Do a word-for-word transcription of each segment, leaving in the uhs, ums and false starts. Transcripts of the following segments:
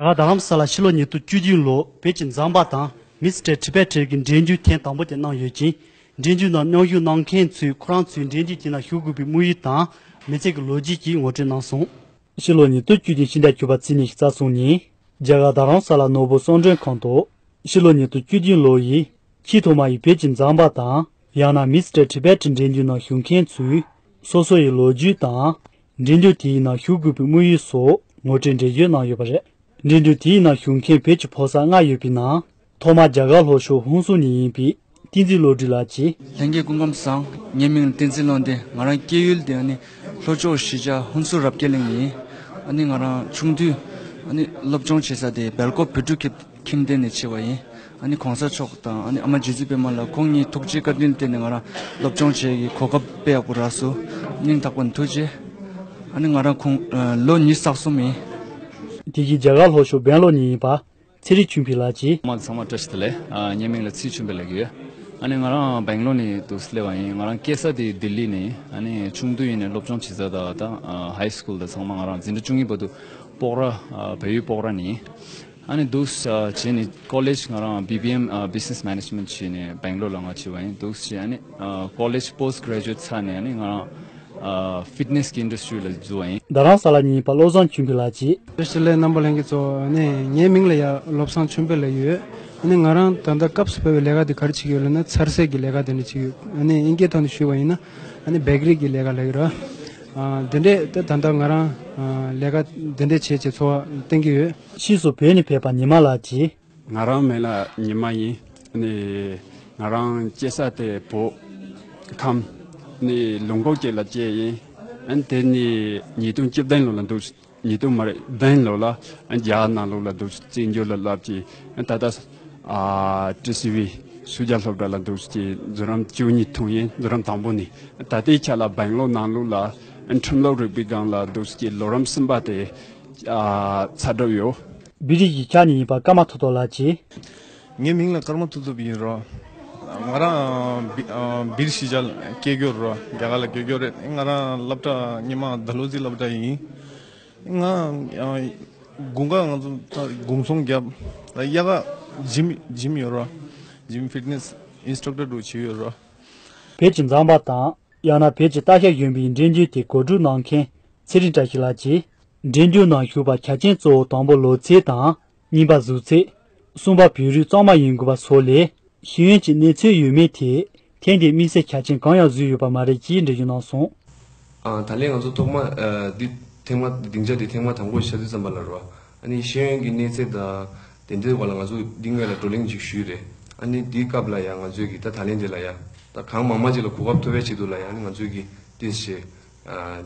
རྒྱ་གར་རྡ་རམ་ས་ལ་ཕྱི་ལོ་ཉིས་སྟོང་བཅུ་བདུན་ལོར་བོད་ཀྱི་མཛངས་པ་དང་མིས་ཊར་ཊི་བེ་ཊན་གྱི་འགྲན་བསྡུར་ཐེངས་དང་པོ་དེ་གནང་ཡོད་ཅིང་། འགྲན་བསྡུར་ནང་མཉམ་ཞུགས་གནང་མཁན་ཚོས་ཁོ་རང་ཚོའི་འགྲན་བསྡུར་དེ་ནང་ཞུགས་དགོས་པའི་དམིགས་ཡུལ་དང་མི་ཚེ་གི་ལོ་རྒྱུས་ཀྱིས་ངོ་སྤྲོད་གནང་སོང་། ཕྱི་ལོ་ཉིས་སྟོང་བཅུ་བདུན་ཕྱི་ཟླ་བཅུ་པ་ཚེས་ཉི་ཤུ་རྩ་གསུམ་ཉིན། རྒྱ་གར་རྡ་རམ་ས་ལ་ནོར་བུ་གསོལ་མགྲོན་ཁང་དུ། ཕྱི་ལོ་ཉིས་སྟོང་བཅུ་བདུན་ལོ་ཡི་ཆེས་ཐོག་མ་ཡི་བོད་ཀྱི་མཛངས་པ་དང་། ཡང་ན་མིས་ཊར་ཊི་བེ་ཊན་འགྲན་བསྡུར་ནང་ཞུགས་མཁན་ཚོས། སོ་སོ་ཡི་ལོ་རྒྱུས་དང་། འགྲན་བསྡུར་དེའི་ནང་ཞུགས་དགོས་པའི་དམིགས་ཡུལ་སོགས་ངོ་སྤྲོད་འགྲེལ་བརྗོད་གནང་ཡོད་པ་རེད། འགྲན་བསྡུར་དེའི་ནང་ཞུགས་མཁན་བོད་ཀྱི་ཕོ་གསར་ལྔ་ཡོད་པའི་ནང་། ཐོག་མར་རྒྱ་གར་ལྷོ་ཕྱོགས་ཧུན་སུར་ནས་ཡིན་པའི་བསྟན་འཛིན་བློ་གྲོས་ལགས་ཀྱིས། ལྷན་རྒྱས་སྐུ་ཁམས་བཟང་། ངའི་མིང་ལ་བསྟན་འཛིན་བློ་ལྡན། ང་རང་སྐྱེས་ཡུལ་དེ་ཨ་ནི་ལྷོ་ཕྱོགས་གཞིས་ཆགས་ཧུན་སུར་རབ་རྒྱས་གླིང་ཡིན། ཨ་ནི་ང་རང་ཆུང་དུས་ཨ་ནི་སློབ་སྦྱོང་བྱེད་ས་དེ་སྦེལ་ཀོབ་བོད་ཕྲུག་ཁྱིམ་ཁྱིམ་སྡེ་ནས་བྱས་པ་ཡིན། ཨ་ནི་གོང་ས་མཆོག་དང་ཨ་ནི་ཨ་མ་རྗེ་བཙུན་པད་མ་ལགས་ཁོང་གཉིས་ཐུགས་རྗེ་བཀའ་དྲིན་བརྟེན་ནས་ང་རང་སློབ་སྦྱོང་བྱེད་ཀྱི་གོ་སྐབས་དཔེ་ཡག་པོ་རག་སོང་། སྙིང་ཐག་པ་ནས་ཐུགས་རྗེ། ཨ་ནི་ང་རང་ཁོང་ལོ་ཉི་ཤུ་རྩ་གསུམ་ཡིན། དེ་བཞིན་རྒྱ་གར་ལྷོ་ཕྱོགས་སྦེང་ལོར་ནས་ཡིན་པ། ཚེ་རིང་ཆོས་འཕེལ་ལགས་ཀྱིས། མ་ཚང་མ་བཀྲ་ཤིས་བདེ་ལེགས། ཨ། ངའི་མིང་ལ་ཚེ་རིང་ཆོས་འཕེལ་ལབ་ཀྱི་ཡོད། ཨ་ནི་ང་རང་སྦེང་ལོར་ནས་འདུག་སླེབས་པ་ཡིན། ང་རང་སྐྱེས་ས་དེ་ལྡི་ལི་ནས། ཨ་ནི་ཆུང་དུས་ཡིན་ནས་སློབ་སྦྱོང་བྱེད་ས་དང་། ད་ཧའི་སི་ཀུལ་དང་ཚང་མ་ང་རང་འཛིན་གྲྭ་བཅུ་གཉིས་བར་དུ་སྤོག་ར། ཨ། བལ་ཡུལ་སྤོག་ར་ནས་ཡིན། ཨ་ནི་འདུག་བྱས་ནས་ཀོ་ལེཇ་ང་རང་བི་བི་ཨེམ། ཨ། Business Management བྱས་ནས་སྦེང་ལོར་ལ་ང་ཕྱིན་པ་ཡིན། འདུག་བྱས་ཨ་ནི་ཀོ་ལེཇ་པོ་སི་ཊི་གྷ་རེ་ཇུ་ཨེཊ་ཚར་ནས་ཨ་ནི་ང་རང་། ཨ། ཕིཊ་ནེ་སི་གི་ཨིན་ཌ་སི་ཊི་རི་ལ་འཛུལ་བ་ཡིན། རྡ་རམ་ས་ལ་ནས་ཡིན་པ་བློ་བཟང་ཆོས་འཕེལ་ལགས་ཀྱིས། བཀྲ་ཤིས་བདེ་ལེགས་རྣམ་པ་ལྷན་རྒྱས་ཚོ། ཨ་ནི་ངའི་མིང་ལ་ཡ་བློ་བཟང་ཆོས་འཕེལ་ལབ་ཡོད། ཨ་ནི་ང་རང་ད་ལྟ་སྐབས་སུ་བབས་པའི་ལས་ཀ་དེ་ག་རེ་བྱེད་ཀྱི་ཡོད་ལབ་ན། འཚར་སའི་གི་ལས་ཀ་དེ་འདྲ་བྱེད་ཀྱི་ཡོད། ཨ་ནི་དབྱིན་སྐད་ཐོག་ནས་ཞུས་པ་ཡིན་ན། ཨ་ནི་བེ་ཀ་རི་གི་ལས་ཀ་ལབ་ཀྱི་རེད། ཨ། དེ་འདྲས་ད་ད་ལྟ་ང་རང་། ཨ། ལས་ཀ་དེ་འདྲས་བྱས་བྱས་འཚོ་བ་བསྟན་གྱི་ཡོད། ཕྱིས་སུ་བོད་ནས་ཕེབས་པ་ཉི་མ་ལགས་ཀྱིས། ང་རང་མིང་ལ་ཉི་མ་ཡིན། ཨ་ནི་ང་རང་སྐྱེས་ས་དེ་བོད་ཁམས། ཨ་ནི་ལུང་ཕུག་ཅིག་ལ་སྐྱེས་ཡིན། ཨ་ནི་དེ་ནས་ཉིས་སྟོང་བཅུ་བདུན་ལོ་ལ་འདུག་ཉིས་སྟོང་མ་རེད། བདུན་ལོ་ལ། ཨ་ནི་རྒྱ་གར་ནང་ལོགས་ལ་འདུག་བཙན་བྱོལ་ལ་ལབ་ཀྱི། ཨ་ནི་ད་ལྟ། ཨ། ཊི་སི་ཝི་སུ་ཇཱ་སློབ་གྲྭ་ལ་འདུག་ཀྱི་མཛོད་རིམ་བཅུ་གཉིས་ཐོན་ཡིན། མཛོད་རིམ་དང་པོ་ནས། ད་ལྟའི་ཆ་ལ་སྦེང་ལོར་ནང་ལོགས་ལ། ཨ་ནི་ཁྲིམས་ལུགས་རིག་པའི་སྒང་ལ་འདུག་ཀྱི་ལོ་རིམ་གསུམ་པ་དེ། ཨ། ཚར་གྲབས་ཡོད། བོད་རིགས་ཀྱི་ཆ་ནས་ཡིན་པ་ཀརྨ་ཐུབ་ཐུབ་ལགས་ཀྱིས། ངའི་མིང་ལ་ཀརྨ་ཐུབ་ཐུབ་ཡིན་རོ། ང་རང་བི་ཨ་བིར་གཞིས་ཆགས་སྐྱེས་རྒྱུ་རོ། རྒྱ་གར་ལ་སྐྱེས་རྒྱུ་རེད། ང་རང་སློབ་གྲྭ་སྔོན་མ་ཌལ་ཧོ་ཟི་སློབ་གྲྭ་ཡིན། ང་ཨ་དགུན་ཁ་ང་ཚོ་ད་དགུན་སོང་རྒྱབ། ད་དབྱར་ཁ་ཇིམ་ཇིམ་ཡོད་རོ། ཇིམ་ཕིཊ་ནེ་སི་ཨིན་སི་ཊྲག་ཊར་འདྲ་བྱེད་ཡོད་རོ། བོད་ཀྱི་མཛངས་པ་དང་། ཡང་ན་བོད་ཀྱི་སྟག་ཤར་གཞོན་པའི་འགྲན་བསྡུར་དེ་གོ་སྒྲིག་གནང་མཁན་ཚེ་རིང་བཀྲ་ཤིས་ལགས་ཀྱིས། འགྲན་བསྡུར་ནང་ཞུགས་པར་ཆ་རྐྱེན་གཙོ་བོ་དང་པོ་ལོ་ཚད་དང་། གཉིས་པ་གཟུགས་ཚད། གསུམ་པ་བོད་རིགས་གཙང་མ་ཡིན་དགོས་པ་སོགས་ལས། ཤེས་ཡོན་གྱི་གནས་ཚད་ཡོད་མེད་ཐད་ཐེངས་འདིའི་དམིགས་བསལ་ཆ་རྐྱེན་གང་ཡང་བཟོས་ཡོད་པ་མ་རེད་ཅེས་འགྲེལ་བརྗོད་གནང་སོང་། ཨ། ད་ལན་ང་ཚོ་ཐོག་མ། ཨ། འདི་ཐེངས་མ་སྡིངས་ཆ་འདི་ཐེངས་མ་དང་པོ་ཤར་དུས་ཙམ་པ་ལ་རོ། ཨ་ནི་ཤེས་ཡོན་གྱི་གནས་ཚད་དང་དེ་འདྲའི་བར་ལ་ང་ཚོ་འདི་སྔོན་ལ་བགྲོ་གླེང་ཅིག་ཞུས་རེད། ཨ་ནི་འདིའི་སྐབས་ལ་ཡང་ང་ཚོས་ཀྱི་ད་ད་ལན་འདི་ལ་ཡང་ད་གང་མང་མང་ཅིག་ལ་གོ་སྐབས་ཐོབ་པའི་ཆེད་དུ་ལ་ཡང་ཨ་ནི་ང་ཚོས་ཀྱི་ཏོག་ཙམ་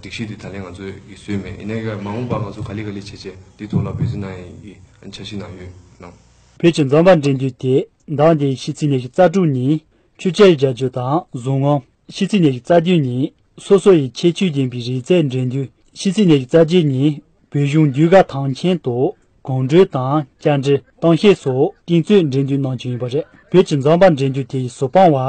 སྒྲིག་གཞི་འདི་ད་ལན་ང་ཚོས་ཀྱི་བཟོས་མེད། ཡིན་ནའི་ཀྱང་མ་འོངས་པ་ང་ཚོ་ག་ལེ་ག་ལེ་བྱས་བྱས་འདི་ཐོག་ལ་འབད་བརྩོན་གནང་ཡས་ཀྱི་ཨ་ནི་འཆར་གཞི་ནང་ཡོད་གནང་། བོད་ཀྱི་མཛངས་པ་འགྲན་བསྡུར་དེ་ཟླ་འདིའི་ཕྱི་ཚེས་ཉི་ཤུ་རྩ་དྲུག་ཉིན་ཆུ་ཆེན་རྒྱ་ཆུ་དང་གཟུངས་སྔོན། ཕྱི་ཚེས་ཉི་ཤུ་རྩ་བདུན་ཉིན་སོ་སོ་ཡི་ཁྱད་ཆོས་ལྡན་པའི་རིག་རྩལ་འགྲན་བསྡུར། ཕྱི་ཚེས་ཉི་ཤུ་རྩ་བརྒྱད་ཉིན་བོད་གཞུང་ཟློས་གར་ཐང་ཆེན་དུ་གོམ་བགྲོད་དང་བཅར་འདྲི་གཏམ་བཤད་སོགས་རྟིང་རྩོད་འགྲན་བསྡུར་གནང་རྒྱུ་ཡིན་པ་རེད། བོད་ཀྱི་མཛངས་པ་འགྲན་བསྡུར་དེ་ཡི་གཟུ་དཔང་བར་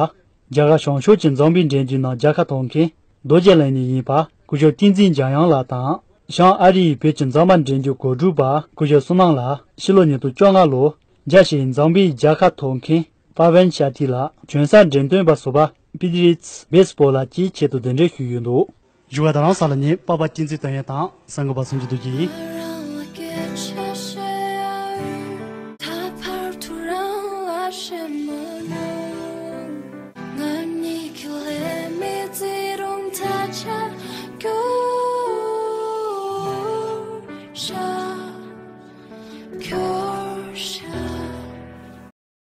རྒྱ་གར་བྱང་ཕྱོགས་ཀྱི་མཛངས་པའི་འགྲན་བསྡུར་ནང་རྒྱལ་ཁ་ཐོབ་མཁན་རྡོ་རྗེ་གླིང་ནས་ཡིན་པ་སྐུ་ཞབས་བསྟན་འཛིན་འཇམ་དབྱངས་ལགས་དང་། བྱང་ཨ་རི་ཡི་བོད་ཀྱི་མཛངས་པ་འགྲན་བསྡུར་གོ་སྒྲིག་པ་སྐུ་ཞབས་བསོད་ནམས་ལགས། ཕྱི་ལོ་ཉིས་སྟོང་བཅོ་ལྔ་ལོར་རྒྱལ་སྤྱིའི་མཛངས་པའི་རྒྱལ་ཁ་ཐོབ་མཁན་པ་ཝན་ཤ་ཏི་ལགས་ཇོན་སན་འགྲེམས་སྟོན་པ་ཟུར་པ་པི་ཏི་རིས་བེ་སི་པོ་ལགས་ཀྱི་ཆེད་དུ་གདན་འདྲེན་ཞུས་ཡོད་འདུག་བཞུགས་སྒར་རྡ་རམ་ས་ལ་ནས་པ་པ་བསྟན་འཛིན་དོན་ཡོད་དང་གསར་འགོད་པ་སུམ་ཅུ་རྡོ་རྗེ་ཡིན།